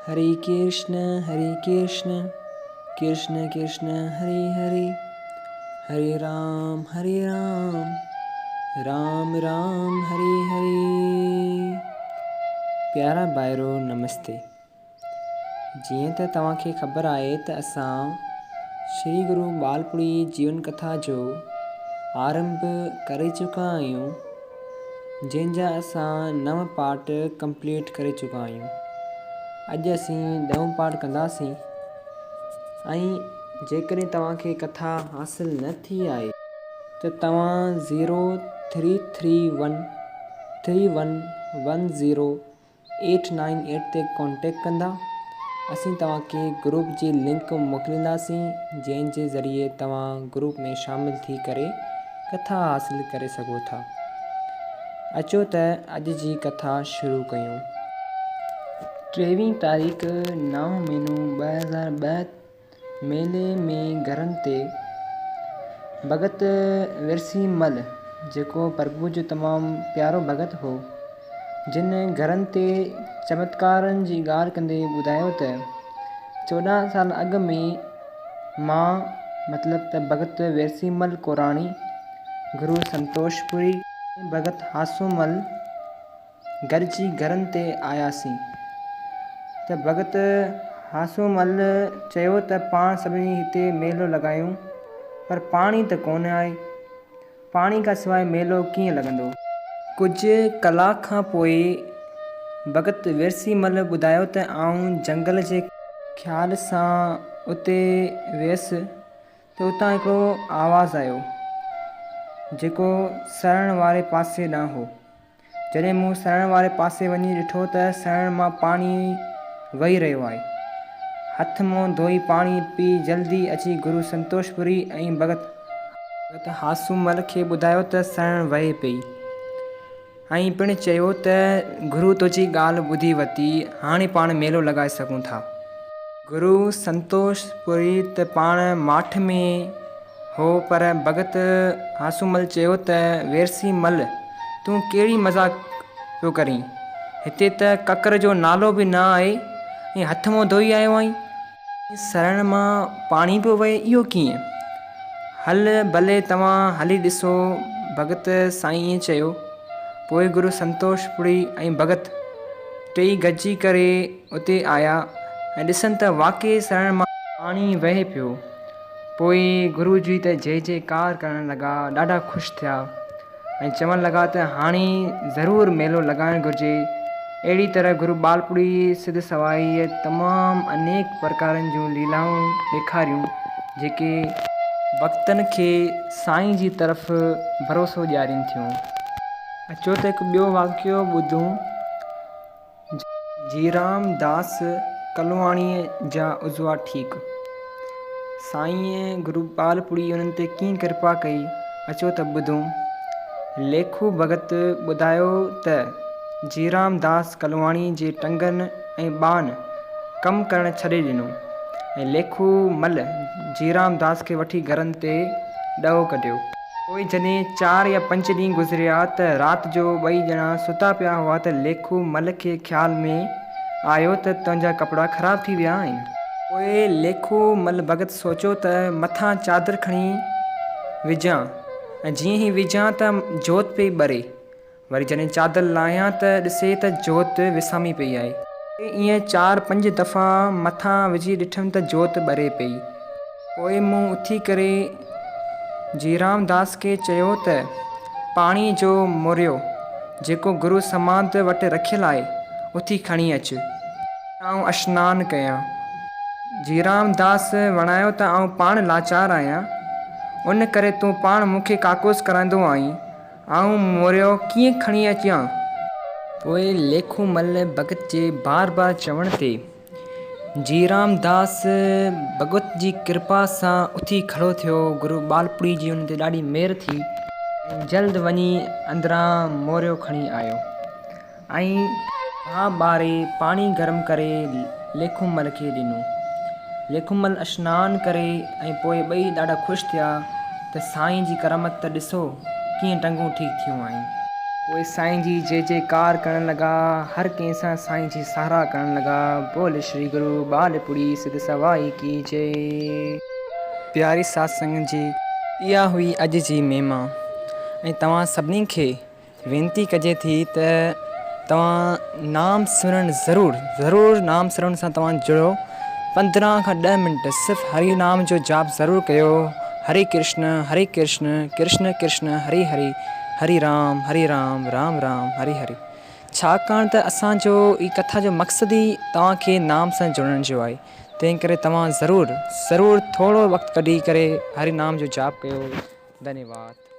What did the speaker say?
هري ڪرشن هري ڪرشن ڪرشن ڪرشن هري هري هري رام هري رام رام رام هري هري. پيارا ڀائرو نمستي. جيئن ته توهان کي خبر آهي ته اسان شري گرو ٻالپڙي جيون ڪٿا جو آرنڀ ڪري چڪا آهيون جنهن جا اسان نو پارٽ ڪمپليٽ ڪري چڪا آهيون. اڄ اسين ڏهون پارٽ ڪنداسين ۽ جيڪڏهن توهان کي ڪٿا حاصل نه ٿي آهي ته توهان zero three three one three one one zero eight nine eight تي ڪانٽيڪٽ ڪندا اسين توهان کي گروپ جي لنڪ موڪلينداسين جنهن جي ذريعي توهان گروپ ۾ شامل ٿي ڪري ڪٿا حاصل ڪري سگهو ٿا. اچو ته اڄ جي ڪٿا شروع ڪيون. ٽيويهين تاريخ نائون مهينو 2002 ميلي ۾ گهرن تي ڀڳت ورسي مل جيڪو پرڀو جو تمام پيارو ڀڳت هو، جن گهرن تي چمتڪارن جي ڳالهه ڪندي ٻڌايو ته 14 سال اڳ ۾ مان مطلب ته ڀڳت ورسي مل ڪوراڻي، گرو سنتوش پوري ۽ ڀڳت هاسو مل گڏجي گهرن تي آياسين ته ڀڳت هاسومل چيو ته پاڻ سڀني هتي ميلو لڳايون پر پاڻي ته ڪونه آهي، پاڻي کان سواء ميلو ڪيئن لڳندو؟ ڪجهه ڪلاڪ کان پوء ڀڳت ورسي مل ٻڌايو ته آئون جنگل جي خيال سان اتي ويس ته اتان هڪڙو آواز آيو، جيڪو سرڻ واري پاسي ڏانهن هو. جڏهن مون سرڻ واري پاسي وڃي ڏٺو ته سرڻ مان پاڻي وهي رهيو آهي. هٿ منهن ڌوئي پاڻي پي جلدي اچي گرو سنتوش پوري ۽ ڀڳت هاسومل کي ٻڌايو ته سرڻ وهي پئي ۽ پڻ چيو ته گرو تنهنجي ڳالهه ٻڌي ورتي هاڻي پاڻ ميلو لڳائي سگهون ٿا. گرو سنتوش پوري ته پاڻ ماٺ ۾ هو پر ڀڳت هاسومل چيو ته ويرسي مل تون ڪهڙي مذاق پيو ڪرين هتي ته ڪڪر جو نالو به نه آهي ۽ هٿ منهن ڌوئي آيو آهين. سرڻ مان پاڻي پيو وهي اهو ڪيئن؟ هل ڀلي توهان هلي ڏسو ڀڳت سائينء چيو. پوء گرو سنتوش پوري ۽ ڀڳت ٽيئي گڏجي ڪري اتي آيا ۽ ڏسن ته واقعي سرڻ مان پاڻي وهي پيو. پوء گرو جي ته جئي جئي ڪار ڪرڻ لڳا ڏاڍا خوش ٿيا. ۽ چوڻ لڳا ته هاڻي ضرور ميلو لڳائڻ گهرجي. اهڙي طرح گرو ٻالپڙي سڌ سوائيء تمام انيڪ پرڪارن جون ليلائون ڏيکاريون، جيڪي. ڀڳتن کي سائين جي طرف ڀروسو ڏيارين ٿيون. اچو ته هڪ ٻيو واقعو ٻڌون. جيرام داس ڪلواڻيء جا عضوا ٺيڪ. سائينء گرو ٻالپڙي انهن تي ڪيئن ڪرپا ڪئي، اچو ته ٻڌون. ليکو ڀڳت ٻڌايو ته جيرام داس ڪلواڻي جي ٽنگن ۽ ٻانهن ڪم ڪرڻ ڇڏي ڏنو ۽ ليکو مل جيرام داس کي وٺي گهرن تي ڏهو ڪڍيو. پوء جڏهن چار يا پنج ڏينهن گذريا ته رات جو ٻئي ڄڻا ستا پيا هئا ته ليکو مل کي خيال ۾ آيو ته تنهنجا ڪپڙا خراب ٿي ويا آهن. پوء ليکو مل ڀڳت سوچيو ته مٿان چادر کڻي وجهان ۽ جيئن ئي وجهان ته جوت پئي ٻري. وري جڏهن چادر لاهيان ته ڏسي ته جوت وسامي پئي آهي. ائين چار پنج دفعا مٿان وجهي ڏٺم ته جوت ٻري پئي. پوء مون اٿي ڪري جيرام داس کي چيو ته پاڻي جو موريو جيڪو گرو سماڌ وٽ رکيل آهي، اٿي کڻي اچ. آئون اشنان ڪيان. جيرام داس وڻايو ته آئون پاڻ لاچار آهيان، ان ڪري تون پاڻ مون کي ڪاڪوس ڪرائيندو آهين. آئون موريو ڪيئن کڻي اچان؟ پوء ليکو مل ڀڳت جي بار بار چوڻ تي جيرام داس ڀڳت جي ڪرپا سان اٿي کڙو ٿيو. گرو ٻالپڙي جي ان تي ڏاڍي مهر ٿي ۽ جلد وڃي اندران موريو کڻي آيو. ۽ باهه ٻاري پاڻي گرم ڪري ليکومل کي ڏنو. ليکومل اشنان ڪري ۽ پوء ٻئي ڏاڍا خوش ٿيا ته سائين جي ڪرامت ته ڏسو ڪيئن ٽنگون ٺيڪ ٿيون آهن. پوء سائين جي جي جي ڪار ڪرڻ لڳا، هر ڪنهن سان سائين جي ساراهه ڪرڻ لڳا، بول شري گرو ٻالپڙي سڌ سوائي ڪي جي. پياري سات سنگت جي اها هئي اڄ جي مهما ۽ توهان سڀني کي وينتي ڪجي ٿي ته توهان نام سمرڻ ضرور ضرور نام سمرڻ سان توهان جڙو 15 کان 10 منٽ صرف هري نام جو جاپ ضرور ڪيو هري ڪرشن هري ڪرشن ڪرشن ڪرشن هري هري هري رام هري رام رام رام هري هري ڇاڪاڻ ته اسان جو هي ڪٿا جو مقصد ئي توهان کي نام سان جڙڻ جو آهي تنهن ڪري توهان ضرور ضرور ٿورو وقت ڪڍي ڪري هري نام جو جاپ ڪيو ڌنيواد.